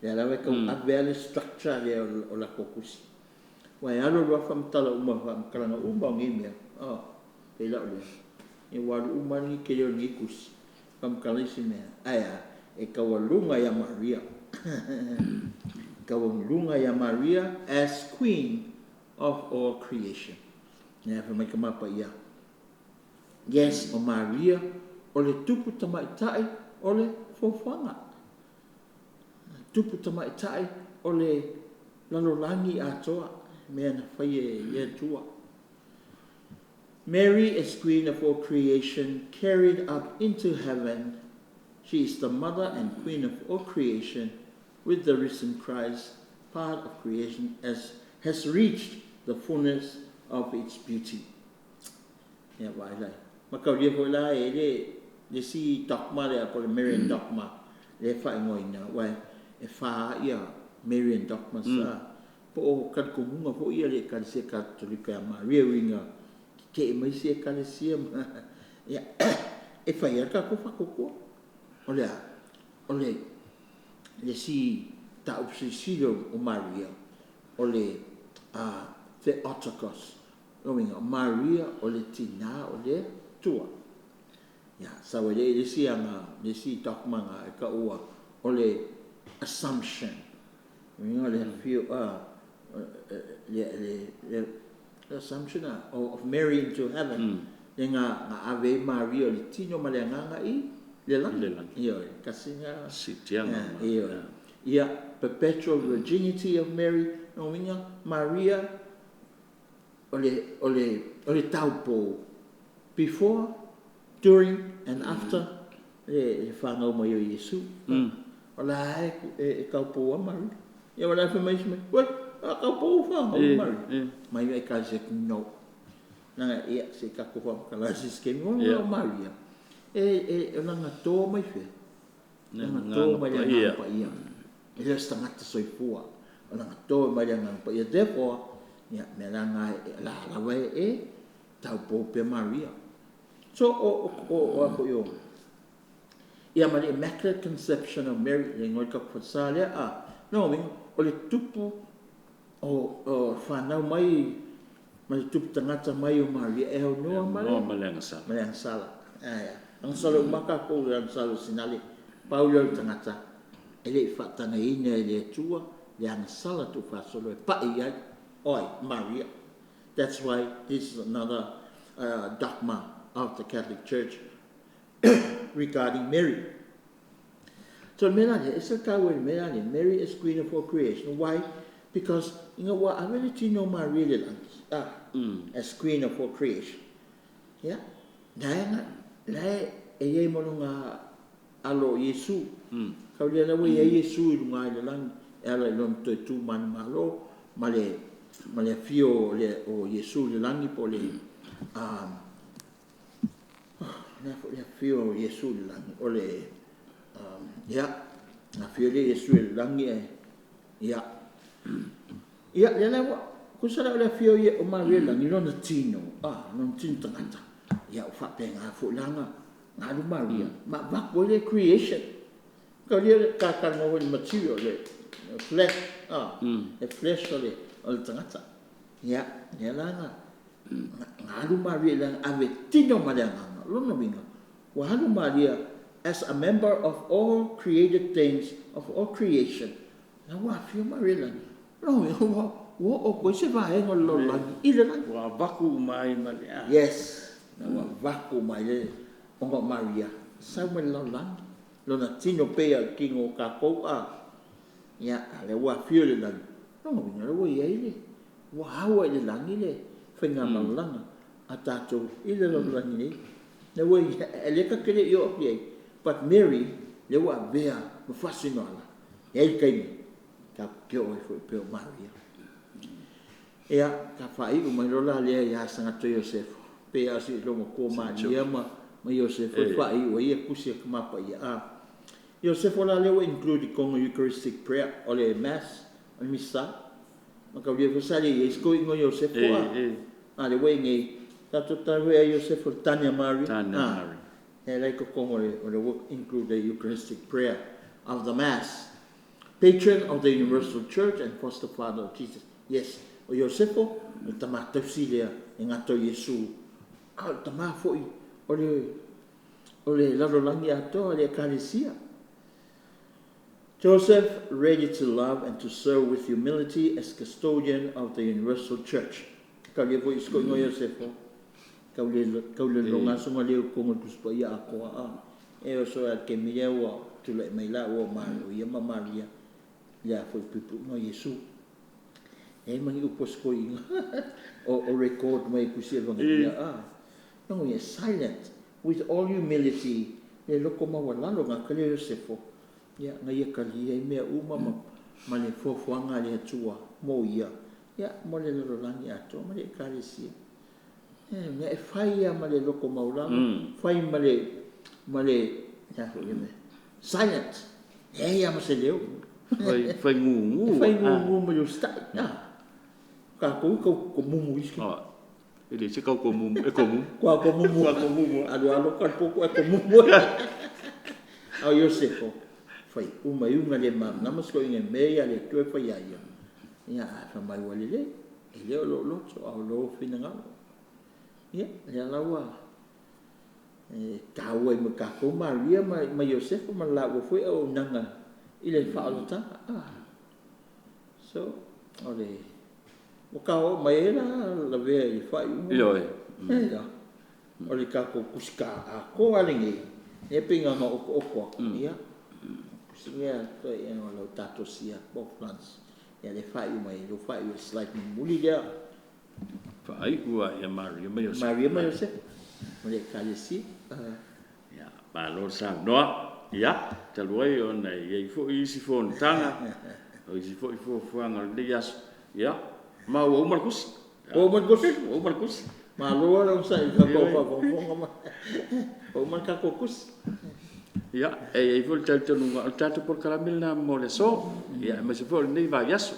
B: lea lava e tau ave lava le structure lea o latou tusi. Aua e alu alu lava faamatala uma, faamatalaga uma o nei mea, pei la o lea, ia ua alu uma lava lenei tele o lenei tusi, faamatala isi mea, ae a? E taualuga ia Maria. E taualuga ia Maria as Queen of all creation. Lea fai mai Tama Paia. Yes, o Maria o le tupu tamaitai o le foafoaga. Tupu tamaitai o le lalolagi atoa, mea na faia e le Atua. Mary as Queen of all creation, carried up into heaven. She is the mother and queen of all creation. With the risen Christ, part of creation as has reached the fullness of its beauty. Ia, vaai la. Mataulia foi la e le le isi dogma lea po o le Marian dogma lea e faaigoaina, aua e fa ia Marian dogmas a, po o talitonuga foi ia a le Ekalesia Katolika ia Maria, uiga tetee mai isi Ekalesia ma ia e fai lava le tatou faatuatua. O le a? O le isi mataupu silisili o Maria o le Theotokos. O lona uiga, o Maria o le Tina o le Atua. Ia, sau ai lea i le isi aga, le isi dogma na e taua o le Assumption. O lona uiga o le afio, le Assumption of Mary into heaven, le na ave ai Maria o le tino ma le agaga i le lagi. Ioe, tasi na.
A: Siitiaga.
B: Ioe. Ia, perpetual virginity of Mary, o lona uiga, Maria o le taupou before, during and after le fanau mai o Iesu. O la e taupou a Maria. Ia wala fai mai mai, "Oi, a taupou fanau Maria." Mai ai ka se no. Nanga ia se ka ko fa kala si ske mo Maria. E langa to mai fe. Langa to mai le nga pa ia. E le stangata soifua. O langa to mai le nga pa ia. Therefore, ia me langa la lava e taupou pe Maria. So o a ko yo. Ia ma le Immaculate Conception of Mary le ngoi ka fa lea a. No mi o le tupu o whanau mai ma le tupu tangata mai o Maria e au noa ma
A: le agasala.
B: Ma le agasala. Aia. Agasala umaka ko le agasala sinale. Pau le tangata e le whaatagaina e le Atua le agasala tu whasolo e pa'i ai oi Maria. That's why this is another dogma of the Catholic Church regarding Mary. So mea e sa tau e mea le Mary is Queen of all creation. Why? Because inga wa ave le tino Maria le langi, as Queen of all creation. Yeah. Lae e iei molonga alo Iesu. Kau lea lawa ia Iesu i lunga i le langi e ala i lona toe tu manu malo ma le afio o Iesu le langi po le le afio o Iesu le langi o le ia afio le Iesu le langi e ia ia le lawa kusa le afio ia o Maria langi lona tino lona tino tangata ia o whapenga fo langa ngalu Maria ma vaku le creation ka lia ka ka mo le material le flesh le flesh o le tangata ia ia langa ngalu Maria lang ave tino ma le anga lona winga wa halu Maria as a member of all created things of all creation na wa afio Maria lang no wa o ko se va e ngolo langi i le langi
C: wa vaku mai ma le
B: yes na wa vaku mai le ongo Maria sa mai lo langi lona tino pea kingo ka kou a ia le wa afio le langi no winga le wa ia ile wa hawa ile langi le whainga malanga a tātou i le lalolagi nei na ua e le kakele i o ai but Mary le ua avea ma faasinoala e ai le kaimi ka ke o ai foi pe o Maria ia ka faaiu mai lola lea ia sagato Iosefo pe a si longo ko Maria ma Iosefo e faaiu ai ia kusi e kamapa ia a Iosefo la lea ua include i kongo Eucharistic prayer o le mass o le misa ma ka ulia fasali ia isko ingo Iosefo a le wei nei Tatou tala foi ia Iosefu o le tane a Maria.
A: Tane a Maria.
B: E la i totonu o le work include the Eucharistic prayer of the Mass. Patron of the Universal Church and foster father of Jesus. Yes, o Iosefu, o le tama tausi lea e gata o Iesu, a o le tama foi o le o le lalolagi atoa, le Ekalesia. Joseph, ready to love and to serve with humility as custodian of the Universal Church. Kau le foi isko ingo Iosefo. Kau le kau le longa songa le kongo le Tusi Paia atoa a. E o so a ke mea ua tulai mai la ua malo ia ma Maria. Ia foi puipuiga o Iesu. E ai ma ni upu a si toeaina o record mai e tusi Evagelia a. Longo ia silent with all humility le loko maualalo gata lea o Iosefo. Ia, na ia talia ai mea uma ma, ma le fuafuaga a le Atua mo ia, ia, mo le lalolagi atoa ma le Ekalesia. E, mea e fai lava ma le loto maualalo, fai ma le, ma le, le a foi le mea, silent, leai lava ma se leo.
A: Fai, fai gugu.
B: Fai gugu ma le usitai. Ah, tatou tau komumu isi.
A: Oh. E le se kau komumu, e komumu.
B: Kua komumu.
A: Kua komumu.
B: Alu alo ka popo e komumu. Ao Iosefo, fai uma i unga le malamalama se toeaiina i mea ia a le Atua e fai ia ia. Ia, ae fai mai ua lelei, e le o lou loto a o lou finagalo. Ia, lea la ua e taua ai mo tatou Maria ma, ma Iosefa ma le laua foi auaunaga i le faaolataga. Ah. So, o le ua ta oo mai ai la lavea i le faaiuga.
A: Ioe.
B: E la. O le tatou tusi ka atoa lenei, lea pei na ona otooto atu, ia. Tusi lea toeaiina o Laudato Si a Pope Francis. Ia le faaiu mai, lea ua faaiu i le slide mulimuli lea.
A: Faaiu a ia Maria ma Iosefa.
B: Maria ma Iosefa ma le Ekalesia.
A: Ia, malo le saunoa. Ia, talu ai ona e i ai foi isi fonotaga, o isi foi fuafuaga o lenei aso. Ia, ma ua uma le tusi.
B: Ua uma le tusi?
A: Ua uma le tusi.
B: Malo le onosai i le tatou faafogafoga mai. Ua uma le tatou tusi.
A: Ia, e i ai foi le talitonuga o le tatou polokalame lena mo le aso, ia, aemaise foi o lenei vaiaso.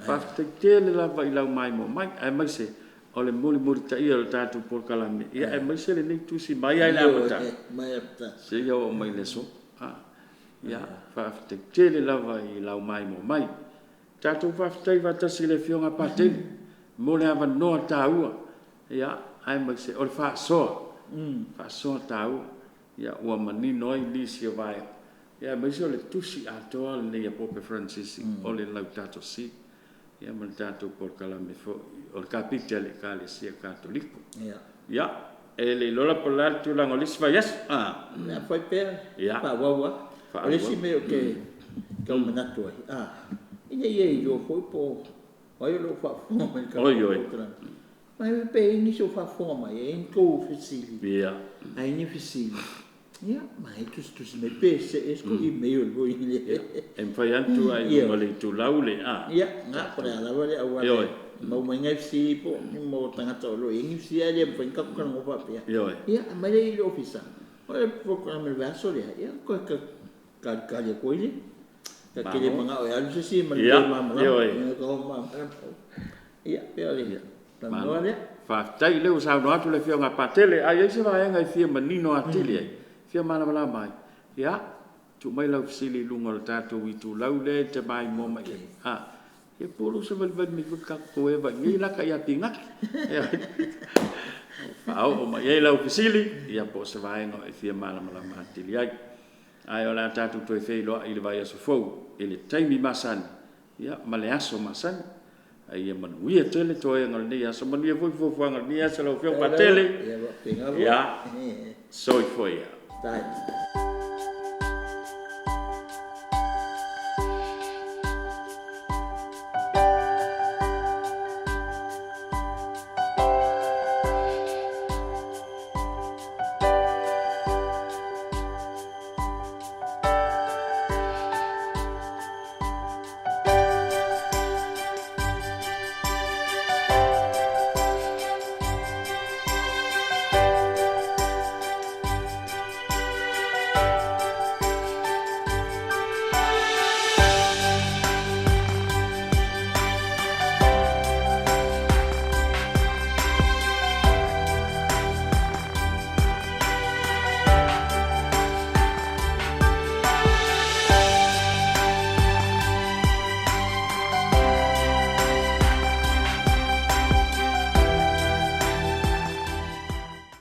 A: Faafetai tele lava i lau maimoa mai, aemaise o le mulimulitaia o le tatou polokalame, ia, aemaise lenei tusi mai lava i le amataga seia oo mai i le aso. Ia, faafetai tele lava i lau maimoa mai. Tatou faafetai faatasi i le Afioga a Patele mo le avanoa taua, ia, aemaise o le faasoa, faasoa taua, ia, ua manino ai nisi o vaega, ia, aemaise o le tusi atoa lenei a Pope Fransisi o le Laudato Si, ia, ma le tatou polokalame foi o le Kapite a le Ekalesia Katoliko. Ia, e le iloa la po o le a le tulaga o le isi vaiaso.
B: O le a fai pea, faaauau lava. O le isi mea ou te tau manatu ai, ina ia iloa foi po o ai o lo o faafofoga mai i le tatou polokalame. Ma e pe i ai nisi o faafofoga mai, e i ai ni tou fesili, a i ai ni fesili, ia, ma e tusitusi mai pe see ese tou email foi lea.
A: E mafai lava ona tuu i luga o le itulau le a.
B: Ia, na, po o le a lava le auala e maua mai nai fesili po o tagata o lo o i ai ni fesili ae le mafai ona tatou talanoa faapea. Ia, aumai lea i le ofisa, o le polokalame o le vaiaso lea, ia, ona toe talitali atu ai lea. Ta te le manao e alu se isi ma le le malamalama. Ia, pei o le talanoa lea.
A: Faafetai o lea ua saunoa atu le Afioga a Patele. A i ai se vaega e fia manino atili ai, fia malamalama ai, ia, tuu mai lau fesili i luga o le tatou itulau lea e te maimoa mai ai. Ia po o lou savalivali mai foi tatou toe vaai nei lata ia Pinati. Faaoo mai i ai lau fesili, ia po o se vaega e fia malamalama atili ai. Ae o le a tatou toe feiloai i le vaiaso fou i le taimi masani, ia, ma le aso masani. A ia manuia tele toega o lenei aso, manuia foi fuafuaga o lenei aso lau Afioga Patele. Ia, soifua ia.